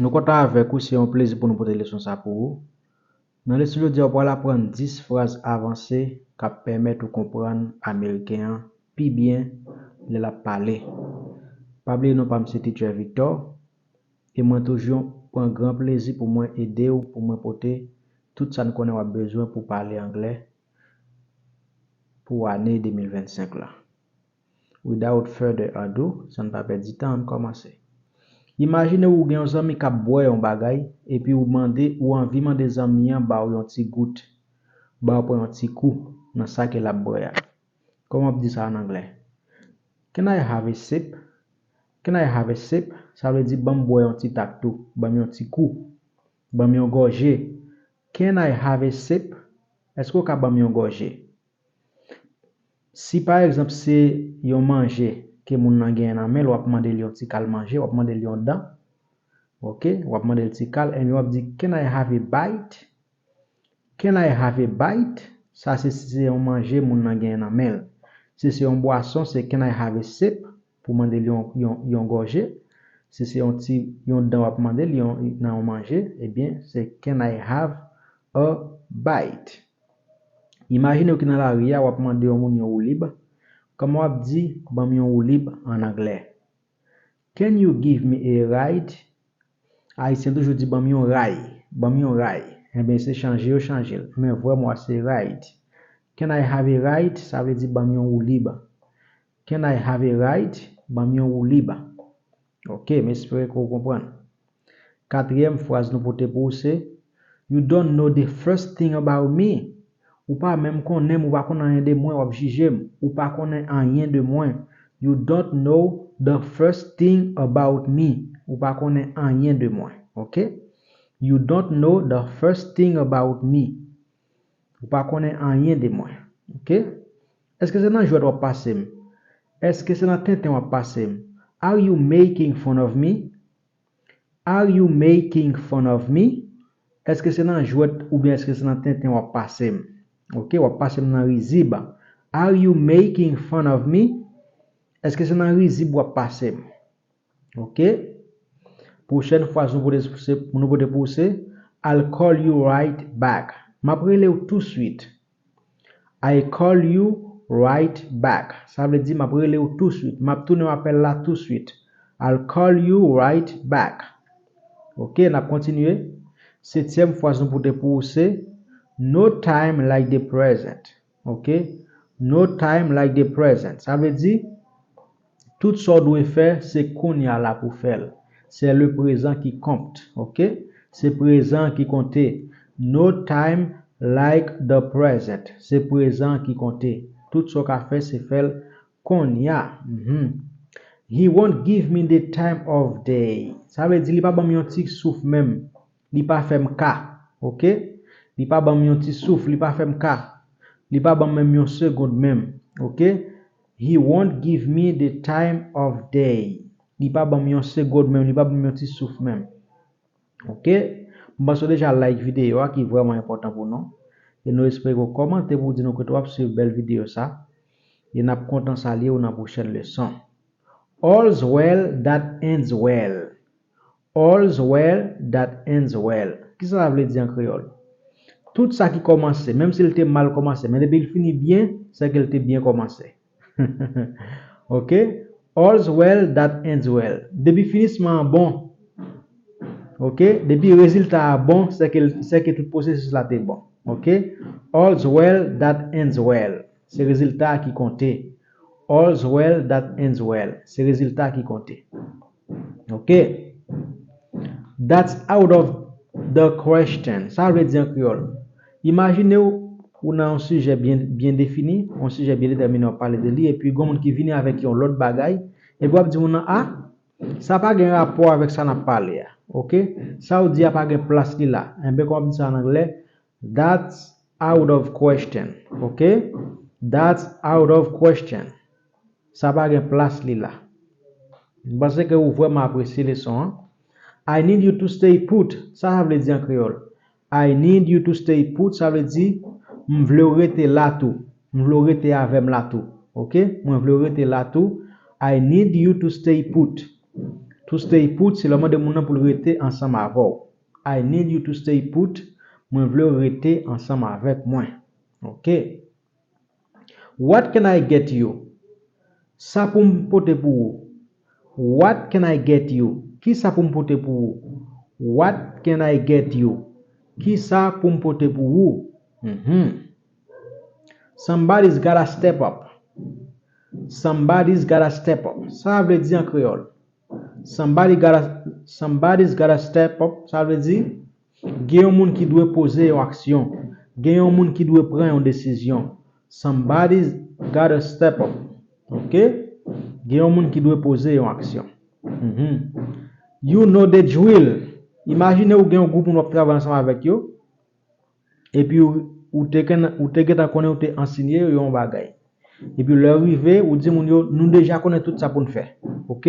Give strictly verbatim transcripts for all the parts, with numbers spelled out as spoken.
Nou kontan avèk ou, se yon plezi pou nou pote leson sa pou ou. Nan leson jodi a, w pral aprann dis fraz avanse k ap pèmèt ou konprann Ameriken an pi byen lè l ap pale. Pa bliye non pa m se Teacher Victor, e mwen toujou pran gran plezi pou mwen ede w, pou mwen pote tout sa n konnen w ap bezwen pou pale anglè pou ane de mil vennsenk la. Without further ado, san n pa pèdi tan, ann kòmanse. Imajine w ou gen yon zanmi k ap bwè yon bagay, epi ou mande, ou anvi mande zanmi an ba w yon ti gout, ba w pran yon ti kou nan sa ke l ap bwè a. Kòman w ap di sa an anglè? Can I have a sip? Can I have a sip? Sa vle di ban m bwè yon ti tak tou, ban m yon ti kou, ban m yon gòje. Can I have a sip? Èske w ka ban m yon gòje? Si pa egzanp se yon manje ke moun nan genyen nan men l, w ap mande l yon ti kal manje, w ap mande l yon dan. Oke, w ap mande l ti kal, enben w ap di, can I have a bite? Can I have a bite? Sa se si se yon manje moun nan genyen nan men l. Si se yon bwason, se can I have a sip? Pou mande l yon, yon, yon gòje. Si se yon ti, yon dan w ap mande l yon, nan yon manje, ebyen, se can I have a bite? Imajine w ki nan lari a, w ap mande yon moun yon woulib. Kòman w ap di, ban m yon woulib an anglè? Can you give me a ride? Ayisyen toujou di, ban m yon ray, ban m yon ray. Enben, se chanje yo chanje l. Men vrè mo a se ride. Can I have a ride? Sa vle di, ban m yon woulib. Can I have a ride? Ban m yon woulib. Oke, m espere ke w konprann. Katriyèm fraz nou pote pou ou se, you don't know the first thing about me. Ou pa menm konnen m, ou pa konn anyen de mwen, w ap jije m. Ou pa konnen anyen de mwen. You don't know the first thing about me. Ou pa konnen anyen de mwen. Oke? You don't know the first thing about me. Ou pa konnen anyen de mwen. Oke? Èske se nan jwèt w ap pase m? Èske se nan tenten w ap pase m? Are you making fun of me? Are you making fun of me? Èske se nan jwèt oubyen èske se nan tenten w ap pase m? Oke, w ap pase m nan rizib. Are you making fun of me? Èske se nan rizib w ap pase m? Oke? Pwochèn fraz nou pote, se, nou pote pou ou se, I'll call you right back. M ap rele w touswit. I call you right back. Sa vle di m ap rele w touswit. M ap tounen w apèl la touswit. I'll call you right back. Oke, n ap kontinye. Setyèm fraz nou pote pou ou se, no time like the present. Oke? No time like the present. Sa vle di, tout sa w dwe fè, se kounye a la pou fè l. C'est le présent qui compte. Oke? Se prezan ki konte. No time like the present. Se prezan ki konte. Tout sa w ka fè, se fè l kounye a. Mhm. He won't give me the time of day. Sa vle di, li pa ban m yon ti souf menm. Li pa fè m ka. Oke? Li pa ban m yon ti souf, li pa fè m ka. Li pa ban m menm yon segond menm. Oke? He won't give me the time of day. Li pa ban m yon segond menm, li pa ban m yon ti souf menm. Oke? M panse w deja like videyo a ki vrèman enpòtan pou nou. E nou espere ke w kòmante pou w di nou kote w ap swiv bèl videyo sa. E n ap kontan salye w nan pwochèn leson. All's well that ends well. All's well that ends well. Kisa sa vle di an kreyòl? Tout sa ki kòmanse, menm si l te mal kòmanse, men depi l fini byen, se ke l te byen kòmanse. Oke? All's well that ends well. Depi finisman an bon, oke? Depi rezilta a bon, se ke, se ke tout pwosesis la te bon. Oke? All's well that ends well. Se rezilta a ki konte. All's well that ends well. Se rezilta a ki konte. Oke? That's out of the question. Sa vle di an kreyòl. Imajine w, ou nan yon sijè byen, byen defini, yon sijè byen detèmine, w ap pale de li, epi gon moun ki vini avèk yon lòt bagay, epi w ap di moun nan, a, sa pa gen rapò avèk sa n ap pale a. Oke? Sa w di a pa gen plas li la. Enben, kòman w ap di sa an anglè? That's out of question. Oke? That's out of question. Sa pa gen plas li la. M panse ke ou vrèman apresye leson an. I need you to stay put. Sa sa vle di an kreyòl? I need you to stay put, sa vle di, m vle w rete la tou. M vle w rete avè m la tou. Oke? Mwen vle w rete la tou. I need you to stay put. To stay put, se lè w mande moun nan pou l rete ansanm avè w. I need you to stay put. Mwen vle w rete ansanm avèk mwen. Ok. What can I get you? Sa pou m pote pou ou? What can I get you? Ki sa pou m pote pou ou? What can I get you? Ki sa pou m pote pou ou? Mhm. Somebody's gotta step up. Somebody's gotta step up. Sa vle di an kreyòl? Somebody gotta, somebody's gotta step up. Sa vle di, gen yon moun ki dwe poze yon aksyon. Gen yon moun ki dwe pran yon desizyon. Somebody's gotta step up. Ok? Gen yon moun ki dwe poze yon aksyon. Mhm. You know the drill. Imajine ou gen yon gwoup moun w ap travay ansanm avèk yo. Epi ou, ou te, ou te gentan konnen ou te ansenye yo yon bagay. Epi lè rive, ou di moun yo, nou deja konnen tout sa pou n fè. Ok?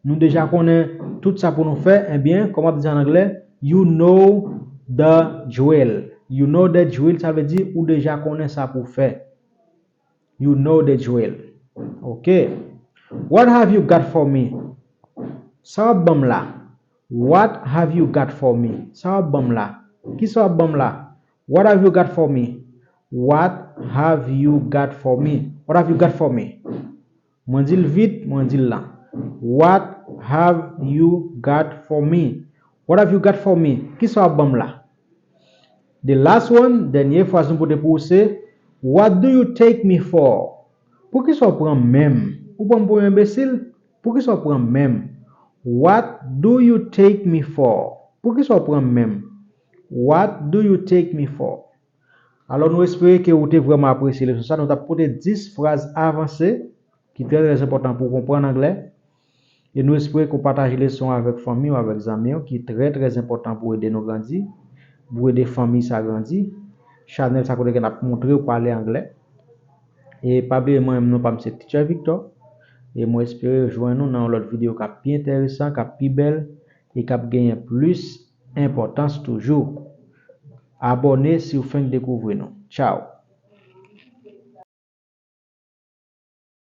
Nou deja konnen tout sa pou nou fè, ebyen, kòman ap di an anglè? You know the drill. You know the drill, sa vle di ou deja konnen sa pou fè. You know the drill. Ok. What have you got for me? Sa w ap ban m la? What have you got for me? Sa w ap ban m la? Ki sa w ap ban m la? What have you got for me? What have you got for me? What have you got for me? Mwen di l vit, mwen di l lan. What have you got for me? What have you got for me? Ki sa w ap ban m la? The last one, dènye fraz nou pote pou ou se, what do you take me for? Pou ki sa w pran m menm? Ou pran m pou yon enbesil? Pou ki sa w pran m menm? What do you take me for? Pou ki sa w pran m menm? What do you take me for? Alò, nou espere ke ou te vrèman apresye leson sa. Nou t ap pote dis fraz avanse ki trè, trè enpòtan pou w konprann anglè. E nou espere ke w pataje leson an avèk fanmi w, avèk zanmi w, ki trè, trè enpòtan pou ede nou grandi, pou ede fanmi sa grandi. Chanèl sa kote ke n ap montre w pale anglè. E pa bliye, mwen menm non pa m se Teacher Victor. E mwen espere jwenn nou nan yon lòt videyo k ap pi enteresan, k ap pi bèl, e k ap genyen plis enpòtans toujou. Abòne si w fenk dekouvri nou. Tchaw!